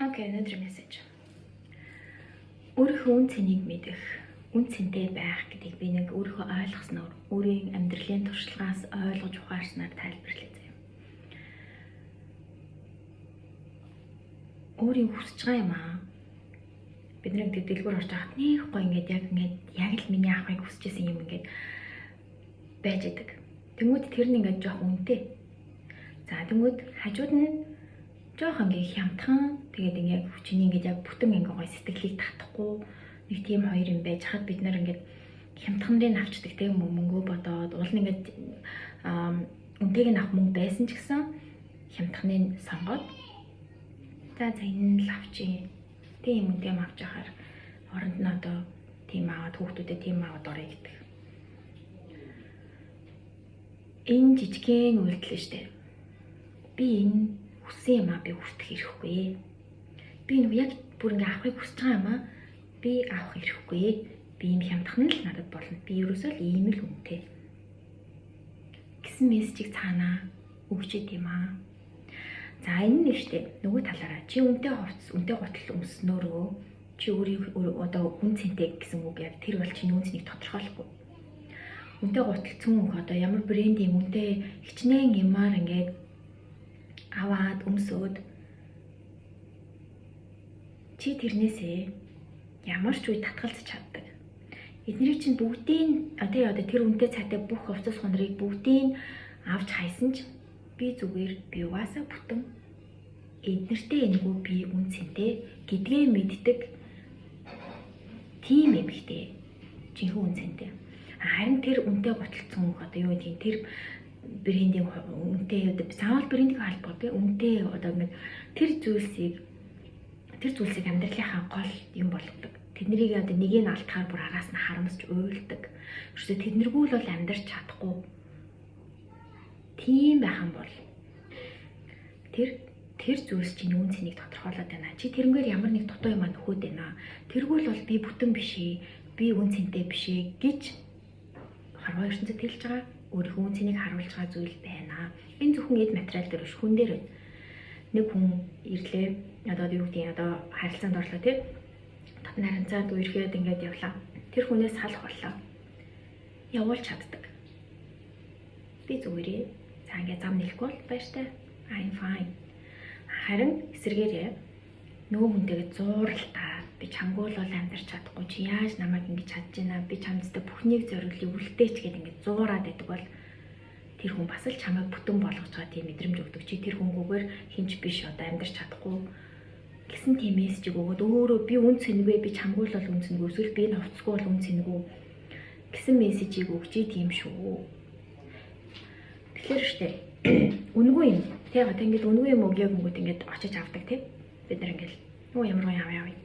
Okay, өнөөдрийн мессеж. Өөрийнхөө үн цэнийг мэдэх, үн цэнтэй байх гэдгийг би нэг өөрийнхөө ойлгосноор, өөрийн амьдралын туршлагаас ойлгож ухаарснаар тайлбарлая заяа. Өөрийн хүсэж байгаа юм аа. Бид нэг дэлгүүр орж байхад нэг гоё ингээд яг л миний авахыг хүсэж исэн юм ингээд байж идэг. Тэнгүүд тэр нь ингээд жоох үнэтэй. За тэнгүүд хажууд нь жоох ингээд хямдхан, тэгээд ингээд чиний ингээд яг бүтэн ингээд гоё сэтгэлийг татахгүй нэг тийм хоёр юм байж хад бид нар ингээд хямдханрыг авчдаг тийм мөнгөө бодоод уул нь ингээд үнэтэйг нь авах мөнгө байсан ч гэсэн хямдханыг сонгоод за энэ л авчи. Тийм үнэтэй юм авч яхаар оронд нь одоо тийм аваад хүүхдүүдэд тийм аваад орё гэдэг. Энэ жижигхэн үйлдэл шүү дээ. Би энэ хүссэн юм аа би хүртэх ирэхгүй. Би нэг яг бүр ингээ авахыг хүсэж байгаа юм аа би авах ирэхгүй. Би ийм хямдхан л надад болно. Би ерөөсөө л ийм л үнэтэй гэсэн мессежийг цаанаа өгч идэм аа. За энэ нь штэ нөгөө талаараа чи үнэтэй хувцас, үнэтэй гутал өмснөөрөө чи өөрийг одоо үн цэнтэй гэсэн үг яг тэр бол чиний үн цэнийг тодорхойлохгүй. Үнэтэй гутал цүн өх одоо ямар брендийн үнэтэй хичнээн юмар ингээд аваад өмсөөд чи тэрнээсээ ямар ч үе татгалзаж чаддаг. Эднэрийг чинь бүгдийг одоо тэр үнэтэй цайтай бүх хувцас хундрыг бүгдийг авч хайсан ч би зүгээр би угаасаа бүтэн эднэртэй энэгүй би үн цэнтэй гэдгээ мэддэг тийм эмэгтэй жинхэнэ үн цэнтэй. Харин тэр үнэтэй гуталцсан бүх одоо юу гэдгийг тэр брендийн үнэтэй одоо заавал брендийг холбоо тий үнэтэй одоо нэг тэр зүйлсийг амьдралынхаа гол юм болгодог. Тэднийг одоо нэгийг нь алдахаар бүр араас нь харамсч уйлдаг. Ерөөсөө тэднэргүй л бол амьдарч чадахгүй. Тийм байх юм бол тэр зүйлс чинь үн цэнийг тодорхойлоод байна. Чи тэрнгээр ямар нэг дутуу юм аа нөхөд байна. Тэргүй л бол би бүтэн биш ээ. Би үн цэнтэй биш ээ гэж хорвоо ертөнцөд хэлж байгаа. Өөрийнхөө үн цэнийг харуулж байгаа зүйл байна. Энэ зөвхөн эд материал дээр биш хүн дээр байна. Нэг хүн ирлээ. Одоо юу гэдгийг одоо харилцаанд орлоо тий. Татны харилцаанд үерхэд ингээд явлаа. Тэр хүнээс салах боллоо. Явуулж чаддаг. Би зүгээрээ за ингээд зам нэлэхгүй бол баяртай. I'm fine. Харин эсэргээрээ нөгөө хүнтэйгээ зууралтаа би чамгүй л бол амьдарч чадахгүй, чи яаж намайг ингэж чадж байна, би чамдтай бүхнийг зориулъя үлдээч гэд ингээд зуураад байдаг бол тэр хүн бас л чамайг бүтэн болгож байгаа тийм мэдрэмж өгдөг. Чи тэр хүнгүүгээр хинч биш одоо амьдарч чадахгүй гэсэн тийм мессежийг өгөөд өөрөө би үн цэнгүй, би чамгүй л бол үн цэнгүй, эсвэл би энэ хувцсгүй бол үн цэнгүй гэсэн мессежийг өгч идэм шүү. Тэгэхээр штэ үнгүй юм. Тэг одоо ингээд үнгүй юм өгье гингүүд ингээд очиж авдаг тий. Бид нар ингээд ямар гоё авъя.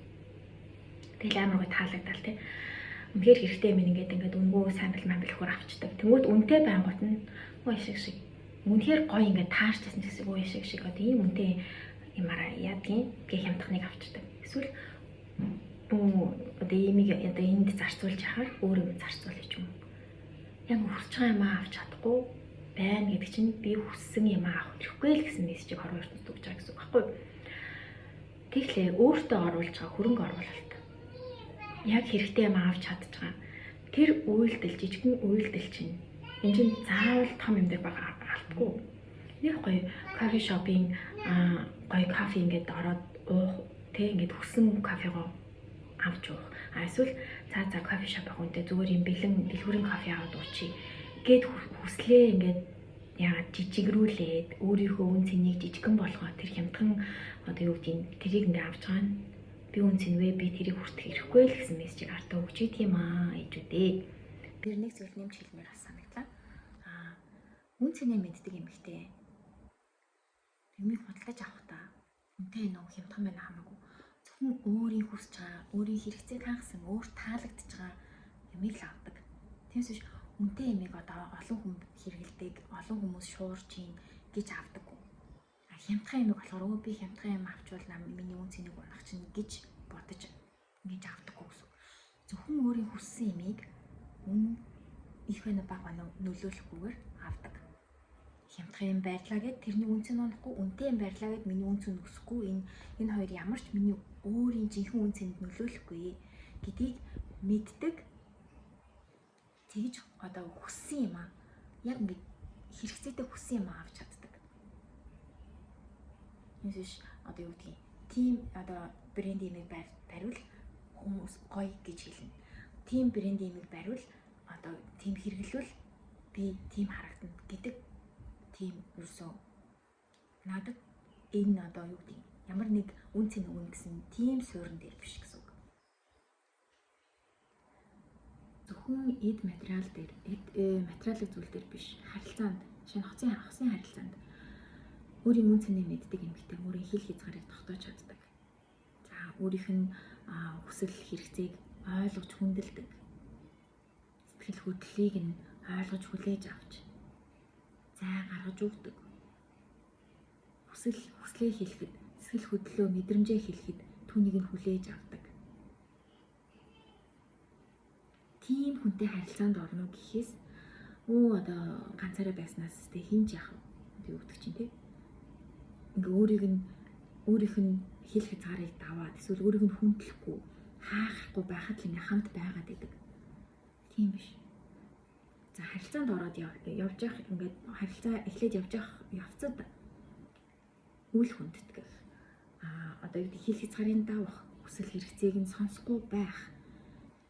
Тэгэл амар гоё таалагдал тий. Үнэхээр хэрэгтэй юм ингээд үнгүй сайн бэл ман бэлхүүр авчдаг. Тэнгүүд үнэтэй байнгут нь өө шиг. Үнэхээр гоё ингээд таарчсан гэсэн өө шиг одоо ийм үнэтэй юмараа яадгийн гэ хямдхныг авчдаг. Эсвэл одоо иймийг одоо энд зарцуулж яхаар өөр юм зарцуулъя ч юм. Яг хүсэж байгаа юм авч чадахгүй байна гэдэг чинь би хүссэн юм авах хэрэггүй л гэсэн мессежийг хорвоо ертөнцид өгч байгаа гэсэн үг байхгүй юу? Тэгэхээр өөртөө оруулж байгаа хөрөнгө оруулалт яг хэрэгтэй юм авч чадж байгаа. Тэр үйлдэл жижигэн үйлдэл чинь энэ чинь заавал том юм дээр байгаа алтгүй. Нэг гоё кофе шопын гоё кофе ингээд ороод уух тэг ингээд хүссэн кофегоо авч уух. А эсвэл за кофе шоп авах үнтэй зүгээр юм бэлэн дэлгүүрийн кофе аваад уучи гэд хүслээ ингээд яагаад жижигрүүлээд өөрийнхөө үн цэнийг жижигхэн болгоо тэр хямдхан одоо юу гэдгийг тэрийг ингээд авч байгаа нь би үн цэнвэ би тэрийг хүртэх ирэхгүй л гэсэн мессежийг артаа өгч идэм юм аа ээжүүдээ. Тэр нэг зүйл нэмж хэлмээр бас санагдлаа. Үн цэнээ мэддэг эмэгтэй юмыг худалдаж авахдаа үнэтэй нөө хямдхан байна хамаагүй зөвхөн өөрийн хүсэж байгаа, өөрийн хэрэгцээг хангасан, өөр таалагдж байгаа юмыг л авдаг. Тиймээс биш үнэтэй юмыг одоо олон хүн хэрэгэлдэг, олон хүмүүс шуурж ийн гэж авдаггүй. Хямдхан юмыг болохоор би хямдхан юм авчвал миний үн цэнийг унах чинь гэж бодож ингэж авдаггүй гэсэн. Зөвхөн өөрийн хүссэн юмыг үн их байна бага байна нөлөөлөхгүйгээр авдаг. Хямдхан юм байрлаа гэд тэрний үнцийг унахгүй, үнэтэй юм байрлаа гэд миний үнц нь өсөхгүй. Энэ хоёр ямар ч миний өөрийн жинхэнэ үн цэнд нөлөөлөхгүй гэдгийг мэддэг. Тэгж одоо хүссэн юм аа. Яг ингээд хэрэгцээтэй хүссэн юм авч чаддаг. Энэс биш одоо юу гэдгийг тийм одоо брэнд имийг бариул хүмүүс гоё гэж хэлнэ. Тийм брэнд имийг бариул одоо тийм хэрэглүүл би тийм харагдана гэдэг тийм ерөөсөө надад энэ одоо юу гэдгийг ямар нэг үн цэн өгнө гэсэн тийм суурин дээр биш гэсэн үг. Зөвхөн эд материал дээр, эд материалын зүйл дээр биш, харилцаанд, шинэ хоцын харилцаанд өөрийн үн цэнээ мэддэг эмэгтэй өөрийн хил хязгаарыг тогтоож чаддаг. За өөрийнх нь хүсэл хэрэгцээг ойлгож хүндэлдэг. Сэтгэл хөдлөлийг нь ойлгож хүлээж авч зай гаргаж өгдөг. Хүслээ хэлэхэд, сэтгэл хөдлөлөө мэдрэмжээ хэлэхэд түүнийг нь хүлээж авдаг. Тийм хүнтэй харилцаанд орно гэхээс одоо ганцаараа байснаас тэ хин ч яах вэ гэдэг чинь тэ. Ингээ өөрийнх нь хил хязгаарыг даваад эсвэл өөрийг нь хүндлэхгүй, хаахахгүй байхад л ингээ хамт байгаад байдаг. Тийм биш. За харилцаанд ороод явж явах ингээд харилцаа эхлээд явж явах явцад үл хүндэтгэх. Одоо юу гэдэг хил хязгаарын давах, хүсэл хэрэгцээг нь сонсохгүй байх.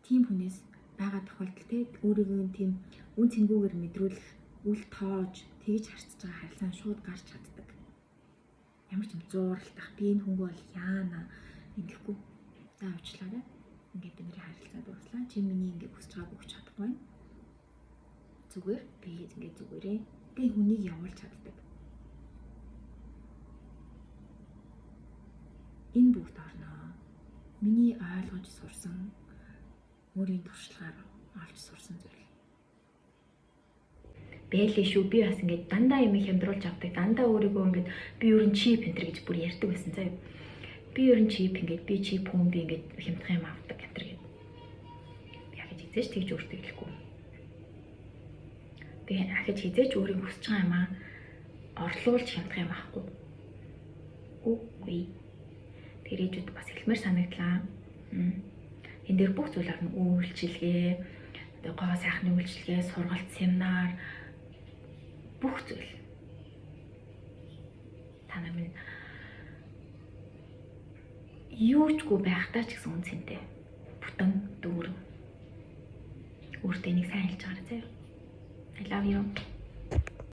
Тийм хүнээс байгаа тохиолдолд те өөрийгөө тийм үн цэнгүүгээр мэдрүүлэх, үл тоож тэгж харцж байгаа харилцаа шууд гарч чаддаг. Ямар ч юм зууралтах, би энэ хүнгөө бол яана ингэхгүй. За уучлаарай. Ингээд бидний харилцаа дуслаа. Чи миний ингээд хүсэж байгааг өгч чадахгүй байна. Зүгээр би ингээд зүгээрээ. Би хүнийг явуулж чаддаг. Энэ бүгд орноо. Миний ойлгож сурсан, өөрийн туршлагаар олж сурсан зүйл. Бэлээ шүү. Би бас ингээд дандаа юм хямдруулж авдаг. Дандаа өөрийгөө ингээд би ер нь чип энтер гэж бүр ярьдаг байсан заяа. Би ер нь чип ингээд би чип хүн би ингээд хямдхан юм авдаг энтер гэд. Би ахиж хизээч тэгж өөртөө хэлэхгүй. Би ахиж хизээч өөрийн хүсэж байгаа юм аа орлуулж хямдхан юм авахгүй. Үгүй. Тэр ээжүүд бас хэлмээр санагдлаа. Энэ дээр бүх зүйл орно. Үйлчилгээ, одоо гоо сайхны үйлчилгээ, сургалт, семинар бүх зүйл. Та нар минь юу чгүй байхдаа ч гэсэн үн цэнтэй. Бүтэн дүүрэн. Өөртөө энийг сайн хэлж байгаарай заяа. I love you.